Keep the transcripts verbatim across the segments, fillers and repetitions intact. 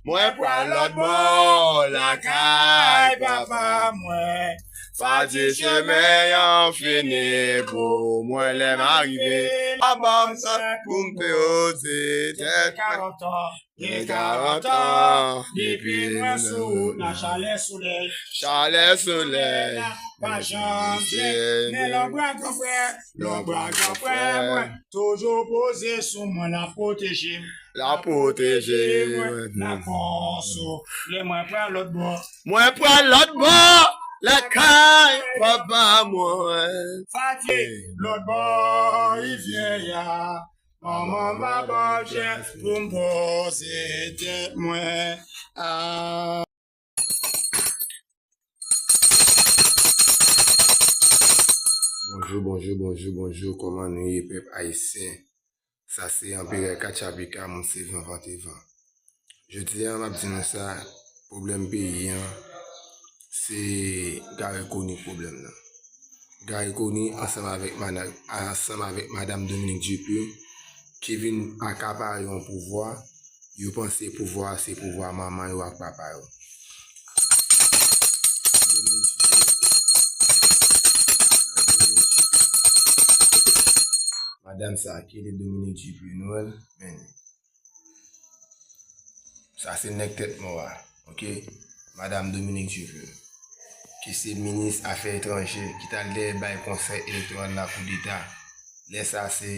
Mwen pral lòt bò lakay papa mwen. Fati chemen an fini pou mwen lè m arive. Pa ban m tan pou m poze tèt. Gen karant an depi mwen sou wout la, chalè solèy. Chalè solèy. Pa janm jwenn men lonbra gran frè. Lonbra gran frè mwen toujou poze sou mwen, l ap pwoteje m. L ap pwoteje mwen. L ap konso lè mwen pral lòt bò. Mwen pral lòt bò lakay papa mwen. Fati lòt bò rivyè a. Manman m pa ban m chans pou m poze tèt mwen. Ah. Bonjou, bonjou, bonjou, bonjou. Kòman nou ye, pèp ayisyen? Sa se Anperè Katchapika, mwen se Van Vantevan. Jodi a, m ap di nou sa, pwoblèm peyi an, se Garry Conille k pwoblèm nan. Garry Conille ansanm avèk mana-, ansanm avèk madanm Dominique Dupuy ki vin akapare yon pouvwa, yo panse pouvwa a se pouvwa manman yo ak papa yo. Madanm sa ki rele Dominique Dupuy, nou wè l, men sa se nèg tèt mò a, oke? Madanm Dominique Dupuy, ki se minis afè etranje, ki t al dèyè bay konsèy elektoral la koudeta. Lè sa se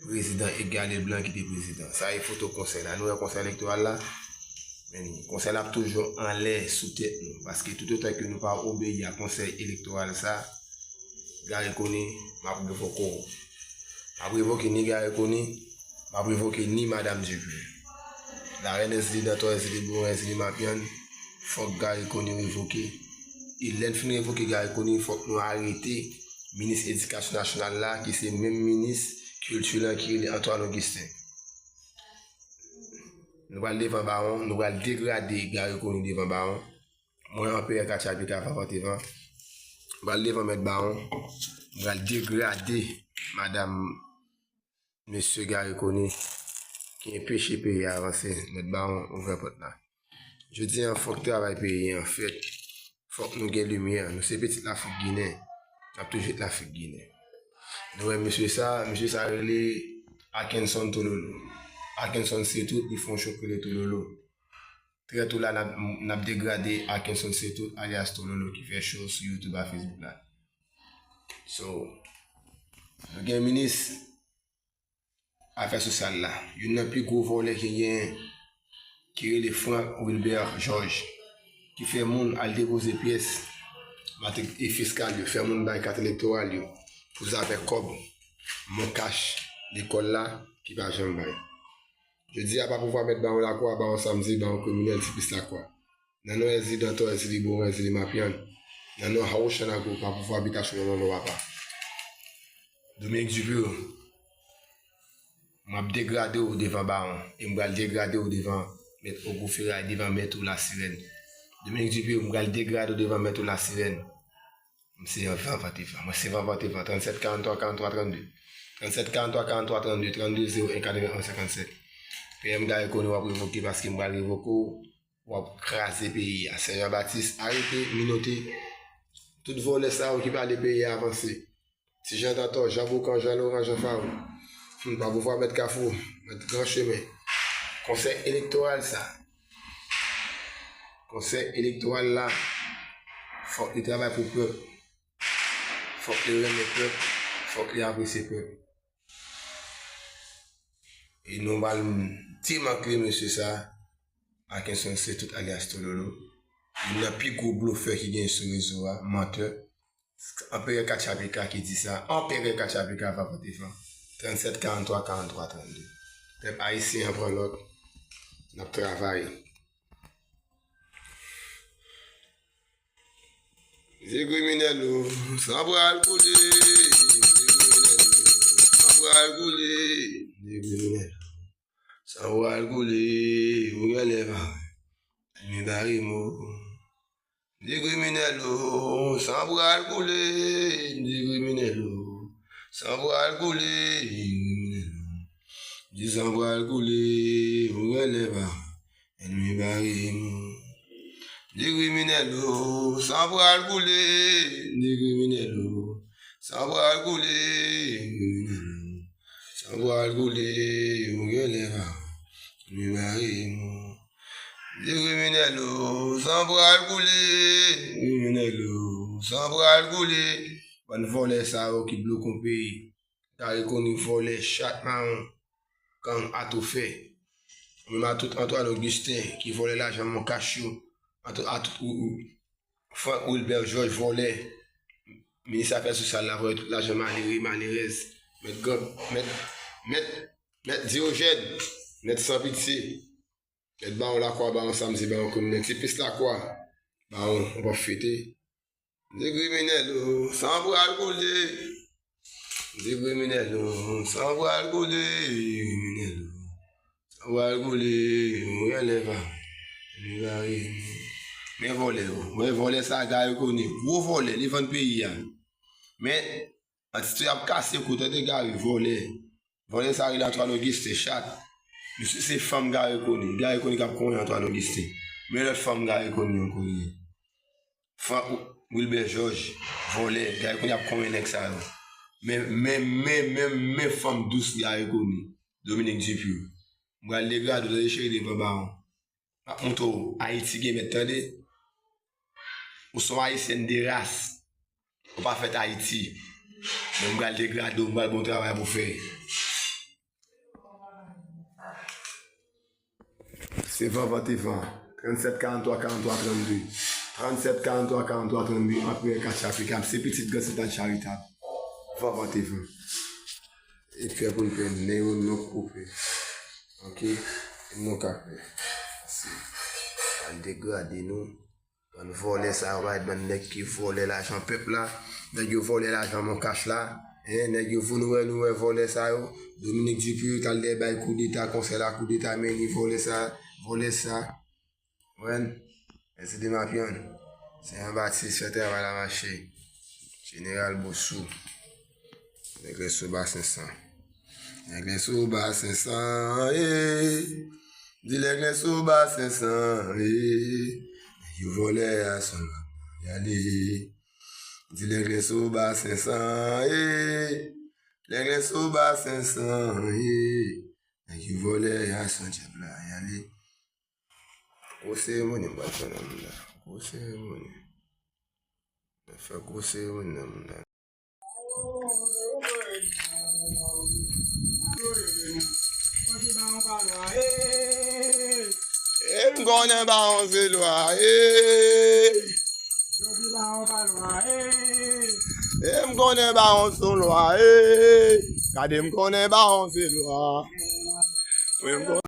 prezidan Edgar Leblanc ki te prezidan. Sa e foto konsèy la. Nou wè konsèy elektoral la? Men konsèy la ap toujou anlè sou tèt nou. Paske toutotan ke nou pa obeyi a konsèy elektoral sa, Garry Conille, m ap revoke w. M ap revoke ni Garry Conille, m ap revoke ni madanm Dupuy. Larèn Èzili Dantò, Èzili Boren, Èzili Mapyann, fòk Garry Conille revoke. E lè n fin revoke Garry Conille, fòk nou arete minis edikasyon nasyonal la, ki se menm minis kilti lan ki rele Antoine Augustin. Nou pral devan bawon, nou pral degrade Garry Conille devan bawon. Mwen, Anperè Katchapika Van Vantevan, m pral devan mèt bawon, m pral degrade madanm mesye Garry Conille ki enpeche peyi a avanse. Mèt bawon, ouvè pòt la. Jodi a, fòk travay peyi an fèt. Fòk nou gen limyè. Nou se pitit Lafrik Ginen. N ap toujou ret Lafrik Ginen. Nou wè mesye sa, mesye sa rele Akenson Tololo. Akenson se tout, li fè yon cho k rele Tololo. Trè tou la, n ap, n ap degrade Akenson se tout, alyas Tololo, ki fè cho sou YouTube ak Facebook la. So, nou gen minis afè sosyal la, youn nan pi gwo vòlè ki genyen, ki rele Franck Wilbert Georges, ki fè moun al depoze pyès matrik e fiskal yo, fè moun bay kat elektoral yo pou zafè kòb, monkach lekòl la, ki pa janm bay. Jodi a, pa pouvwa mèt bawon lakwa, bawon samdi, bawon kriminèl, siplis lakwa. Nan non Èzili Dantò, Èzili Boren, Èzili Mapyann. Nan non Harold Chanagro, pa pouvwa abitasyon manman papa. Dominique Dupuy, m ap degrade w devan bawon, e m pral degrade w devan mèt Ogou Feray, devan mèt ou Lasirèn. Dominique Dupuy, m pral degrade w devan mèt ou Lasirèn. M se yon Van Vantevan. Mwen se Van Vantevan. Trannsèt karanntwa karanntwa trannde. Trannsèt karanntwa karanntwa trannde, trannde zewo en katrevenn senkannsenk. P M Garry Conille, w ap revoke paske m pral revoke w. W ap kraze peyi a. Sè Jan Batis, arete, minote tout vòlè sa yo ki pa lè peyi a avanse. Ti Jan Dantò, Jan Boukan, Jan Loran, Jan Fawon. Hmm, pa pouvwa mèt Kafou, mèt Gran Chemen. Konsèy elektoral sa. Konsèy elektoral la, fòk li travay pou pèp. Fòk li renmen pèp. Fòk li apresye pèp. E nou pral demantle mesye sa, Akenson se tout alyas Tololo. Youn nan pi gwo blofè ki genyen sou rezo a, mantè. Anperè Katchapika ki di sa. Anperè Katchapika va pote fan. Trannsèt karanntwa karanntwa trannde. Pèp ayisyen an pran lòd. N ap travay. Di kriminèl ou, san pral koule. Di kriminèl ou, san pral koule. Di kriminèl ou, san pral koule. Ou genlè pa wè. Men bare mo. Di kriminèl ou, san pral koule. Di kriminèl ou, san pral koule. Di kriminèl ou, di san pral koule. Ou genlè pa wè. Ènmi bare mò. Di kriminèl o, san pral koule. Di kriminèl o, san pral koule. Kriminèl o, san pral koule. Ou genlè pa. Ènmi bare mò. Di kriminèl o, san pral koule. Kriminèl o, san pral koule. Bann vòlè sa yo ki bloke yon peyi. Gary Conille vòlè, chat mawon, gang atoufè. Menm a tout Antoine Augustin ki vòlè lajan Moncash yo. A tout, a tout ou, ou, Franck Wilbert Georges vòlè. Minis afè sosyal la vòlè tout lajan malere, malerèz. Mèt gang, mèt, mèt, mèt Diogène, mèt Sanpitye. Mèt Bawon Lakwa, Bawon Samdi, Bawon Kriminèl, Ti Pis Lakwa, Bawon, ou p ap fete. Di kriminèl o, san pral koule. Di kriminèl o, san pral koule. Kriminèl o, san pral koule. Ou genlè pa. Li bare. Men vòlè yo. Men vòlè sa Gary Conille. Gwo vòlè, li vann peyi a. Men, an ti tou y ap kase kou, tande Gary, vòlè. Vòlè sa rele Antoine Augustin, chat. Misye se fanm Gary Conille. Gary Conille k ap konyen Antoine Augustin. Men lòt fanm Gary Conille ankò ye. Franck Wilbert Georges, vòlè. Gary Conille ap konyen nèg sa yo. Men, men, men, men, men fanm dous Gary Conille. Dominique Dupuy. M pral degrade w, tande cheri devan bawon. M ap montre w, Ayiti gen mèt, tande. Ou se yon ayisyèn de ras. Ou pa fèt Ayiti. Men m pral degrade w, m pral ba w travay pou w fè. Se Van Van te Van. Trannsèt karantwa karantwa trannde. Trannsèt karantwa karantwa trannde, anperè Katchapika. Se pitit Gran Sentàn Charitab. Van Van te Van. E pè pou n pè, nen yo, nou koupe. Ok? Nou ka pè. Se al degrade nou. Bann vòlè sa yo, bann nèg ki vòlè lajan pèp la. Nèg yo vòlè lajan Moncash la. Hein, nèg yo, nou wè, nou wè vòlè sa yo. Dominique Dupuy t al dèyè bay koudeta, konsèy la koudeta, men li vòlè sa, vòlè sa. Wè, mèsi de mapyann. Se yon batis fè travay la mache. Jeneral Bosou. Nèg lè sou basen san. Nèg lè sou basen san, eh. Di nèg lè sou basen san, eh. Nèg yo vòlè a san y ale. Di nèg lè sou basen san, eh. Nèg lè sou basen san, eh. Nèg yo vòlè a san djab la y ale. Gwo seremoni m pral fè nan moun la. Gwo seremoni. Mwen fè gwo seremoni nan moun la. E m konnen bawon se lwa, e. E m konnen bawon se lwa, e. Gade m konnen bawon se lwa. Mwen m konnen